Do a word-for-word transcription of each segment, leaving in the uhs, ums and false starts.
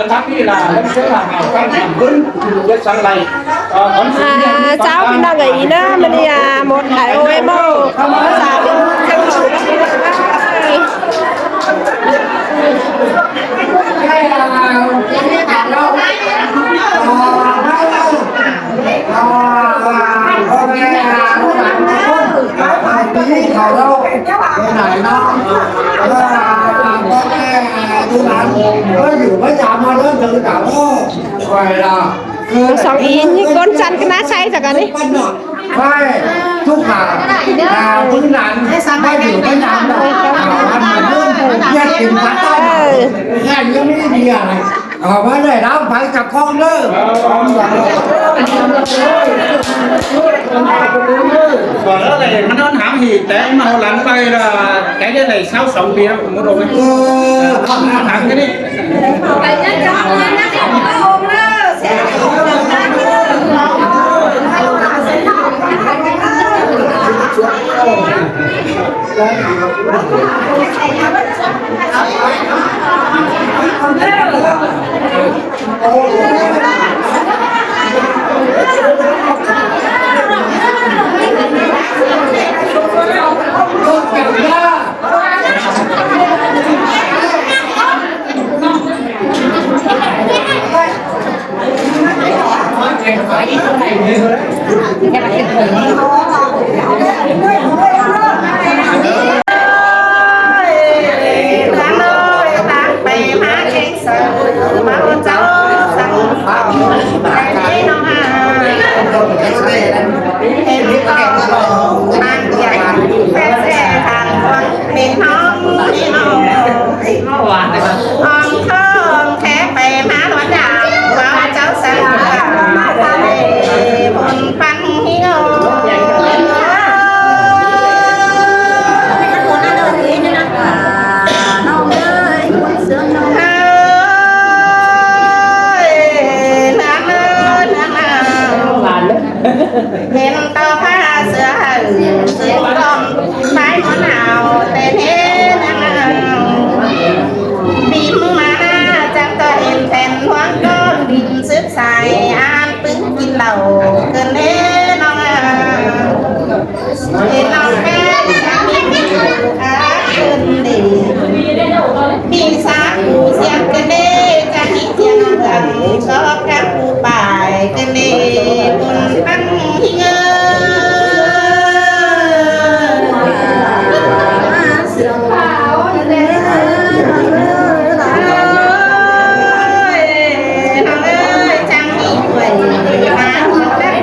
À, chào ꞌpi ꞌnọng ới ꞌnớ, ꞌmự ꞌnị, à, một thảy ôi ꞌmô. Song in ꞌcốn chăn ꞌcọ ꞌnạ sai ꞌchạ ꞌnị. Phải, chúc mừng. À, ꞌmự ꞌnặn, ꞌmá dú ꞌnặn. À, ăn ꞌmá dú, ꞌdệt kin phát ꞌtoi. Nghe như ꞌmí đi à. Ờ, ꞌmá đảy đáo phải chả con nữa. Còn đó này, ꞌmá đón háo hỉ té ꞌmá háo lắn bay là té cái này sáu sóng bia, một đồ này. Ừ. Háo hỉ té cái đi. Hong khong khé pay ꞌmá ꞌluột đảo, ꞌvạu chảu săng ꞌva, ꞌmá ꞌtáng ꞌlế bun ꞌpắn ꞌhí ngô. Ơi, ꞌnán ơi, ꞌnán ơi. Hên ꞌto pha sửa hảư, sửa tỏm, phái ꞌmôn hảo, tên hên ꞌnáng. Bím ꞌmá ꞌchăng ꞌto hên phen ꞌhuống ꞌcốn, bím sứp sai, ăn ꞌpứng kin lảu, ꞌcứn hên ꞌnọng. Hên ꞌnọng phen, ꞌchăng kin lảu, ăn ꞌcứn đi. Bi sa cu siang ꞌcứn đi, ꞌchăng kin siang ꞌnọng, sop cắp cu pay. Kơ ꞌnị bun ꞌpắn ꞌhí ngô. Ơi, ꞌnọng ơi, chắng ꞌmí quay, ꞌmá ꞌhụ đắc cay,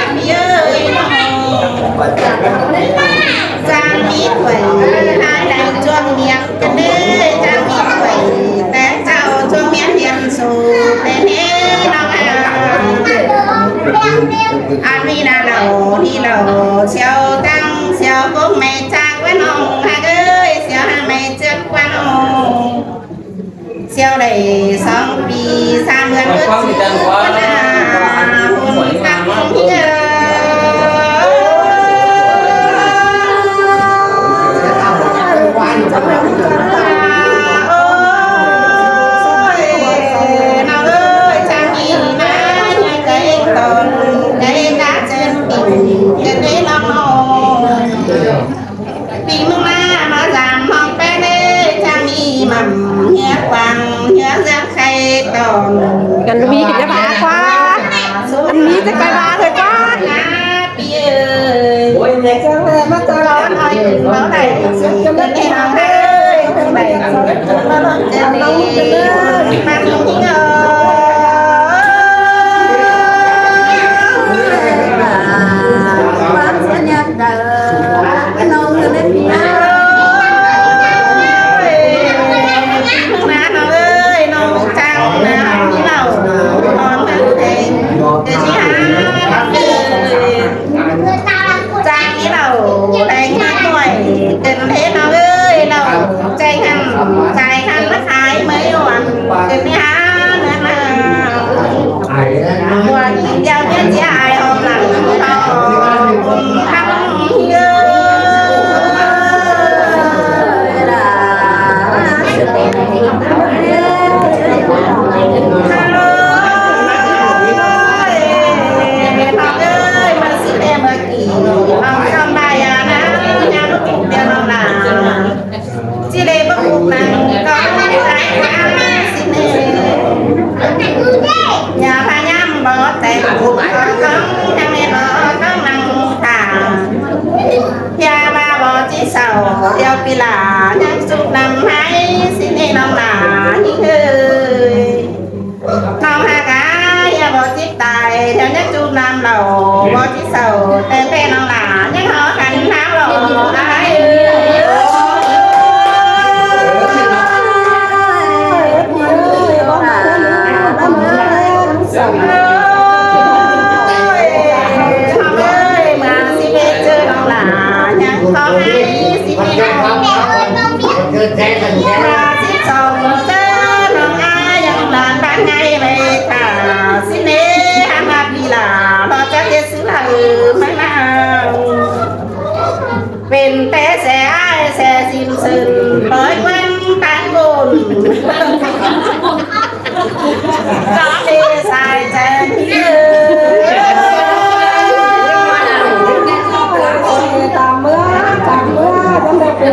ꞌmí ơi, chắng ꞌmí quay, hai đảy chuông miệng. Kơ ꞌnị chắng ꞌmí quay, té chảu ꞌchua ꞌmí hiên su, té ꞌnị ꞌnọng a. Ăn ꞌmí ꞌna lảu, ꞌnị lảu, siêu tăng, siêu cúng mảy chang ꞌquá ꞌnọng, hák ơi, siêu hák mảy chang ꞌquá ꞌnọng. Siêu đảy song pi, sa ꞌmướng ꞌcứn ꞌsứ ꞌquá ꞌna, hun tăng ꞌhí ơi. Ôi, ꞌnọng ơi, chắng ꞌmí ꞌna, ꞌnị cay tỏn, cay cá chơn pi, cơn đế ꞌnọng ꞌnọng. Pi ꞌmướng ꞌna ꞌmá dăm ꞌhọng ꞌpéng đế, chắng ꞌmí mẳm, ꞌhiế quang, ꞌhiế dưỡng khay tỏn. Ăn ꞌmí kin ꞌchá pha ꞌquá. Ăn ꞌmí ꞌchá pha thôi ꞌquá. Pi ơi. Chắng ꞌmí ꞌmá chắng ꞌnọng ꞌnọi ꞌnị báu đảy. Chắng ꞌmí ꞌnọng ơi. Đảy. Chắng ꞌmí ꞌnọng ơi. Chắng ꞌmí lảu, chắng ꞌmí ꞌnọng ơi, chắng ꞌmí ꞌnọng ơi, ꞌnọng chắng hăn, chắng hăn ꞌmá khai ꞌmới ꞌuôn. Nhà ba nhăm bó tẹt bụt bó cống, nhăm mê bó cống năng thả. Nhà ba bó chí sầu, theo pi lả, nhăm sụp năm hái, xin đi nông lả, nhí hơi. Nông ha cá, nhà bó chí tài, theo nhăm sụp năm lầu, bó chí sầu, tên phê nông lả, nhăm hó khăn háo lầu, ai ơi. Pên té xe ai xe sim sưn bói quên tan bồn. Có đi sai xe. Tạm bữa, tạm bữa, tạm bữa.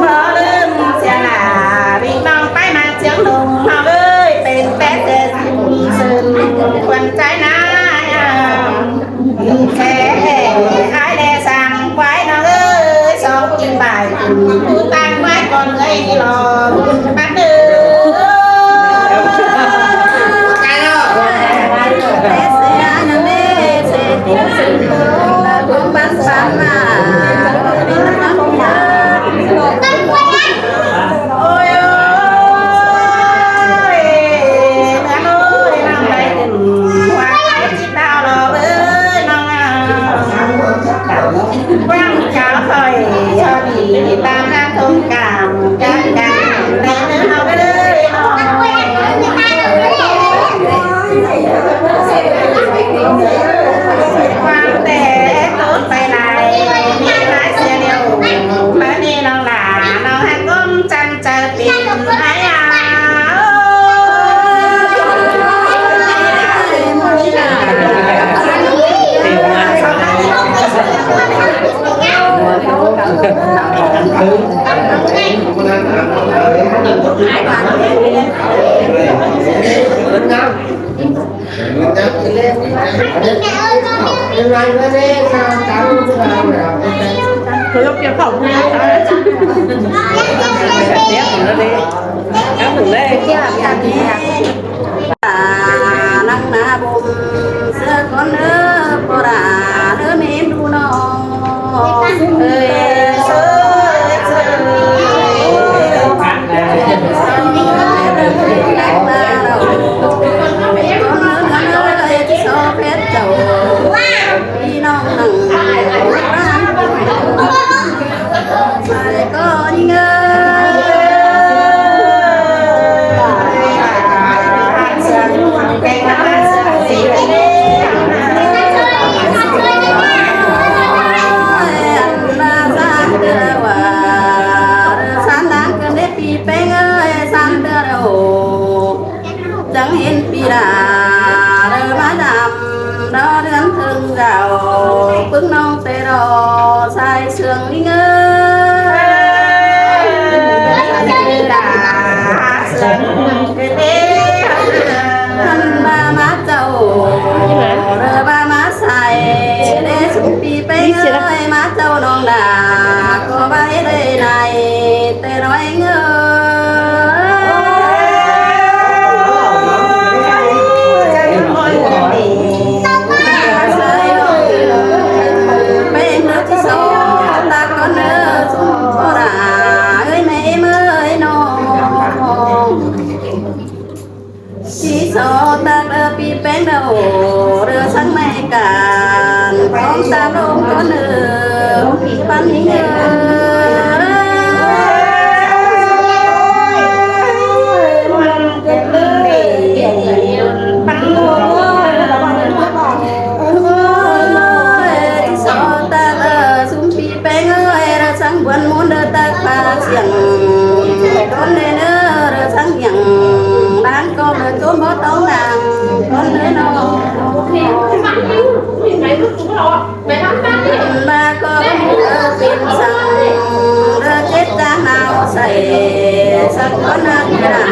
Bó lưm xe là đi nong pái mà chiếng lùng hò ơi, pên té xe sim sưn quên trái na. Xe ai lẽ sang quái nong ơi, song kim bài, tan quái con người đi lo, bắt được. Ôi ơi, ôi ơi, năm nay hoa tao lo bơ nong à. Quang cáo khỏi cho đi ta đang thông cảm, cảm cảm, để nó bơ nong. Quang té tốt phải lại, đi lái xe liều, mới đi nong là nong hạt công chăn. Năng na bùm sứa con ơ, pô ra ơ mến đu nong. Ơi, ơi, ơi. Con ơ, con ơi, so phép chầu. Đi nong nong. Sai có nhí ơi. San đang cơn đế pì peng ơi, san tơ đâu. Chắng hên pì đà, đơ má đàm, đơ đươn thương gạo, pưng nong tê đô, sai sương đi ngơ. Hăn ba má châu, đơ ba má sai, đê sung pì pê ngơi, má châu nong đà, có ba hê đê nai, tê nói ngơ. Chỉ so ta bơ pi peng đa ô, rơ sang mai kan, phong ta lông con ơ, pi pan hing ơ. Siêng đón lễ nơ rơ sáng nhẳng, đang có lễ tôm bó tông đang đón lễ nơ. Ba có lễ nơ tiên sang, rơ chết ta nào say, sắc có nát đà.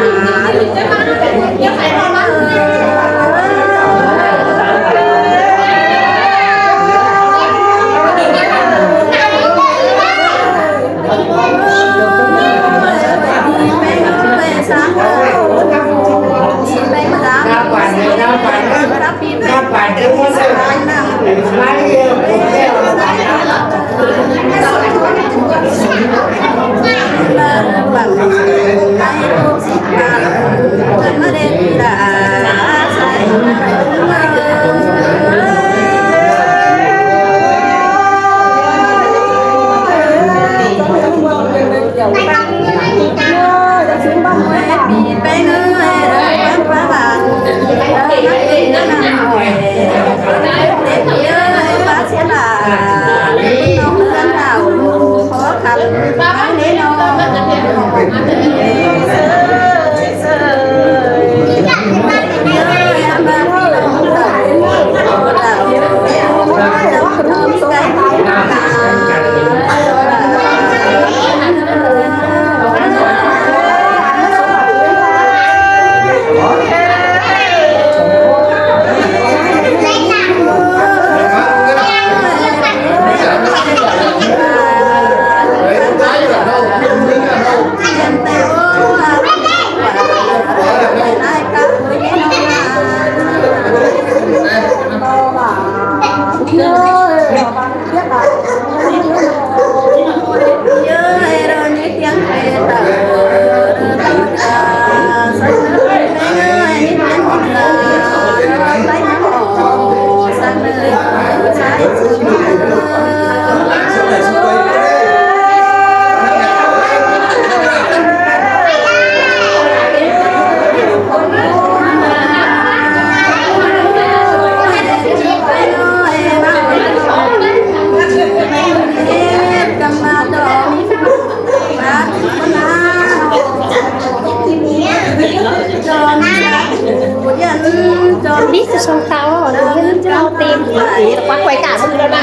Đi từ sông Tàu, nó vẫn cho tìm. Đi, nó quát quay cả mưa đó nè.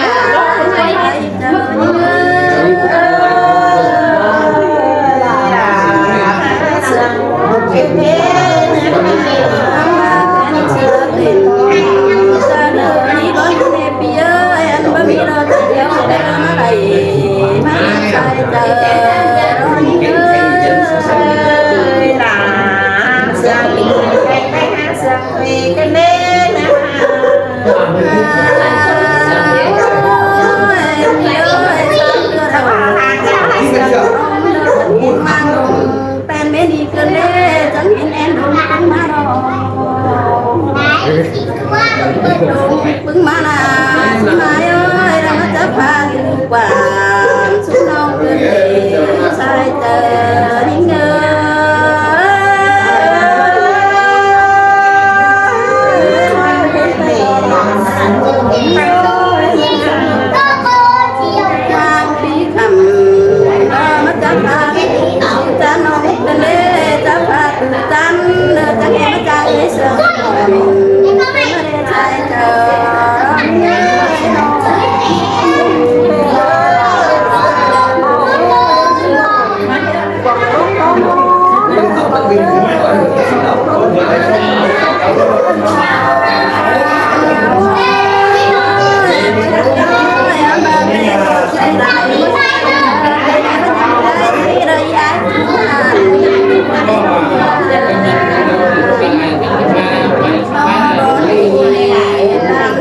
Pưng ma na, sum mai ơi, đang ma chắp pha lu quan, sum nong kơ lê, sai tơ ning ơ. Phi khăm, ma chắp pha, chắp nong kơ lê, chắp pha, chắp, chắp,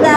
chắp,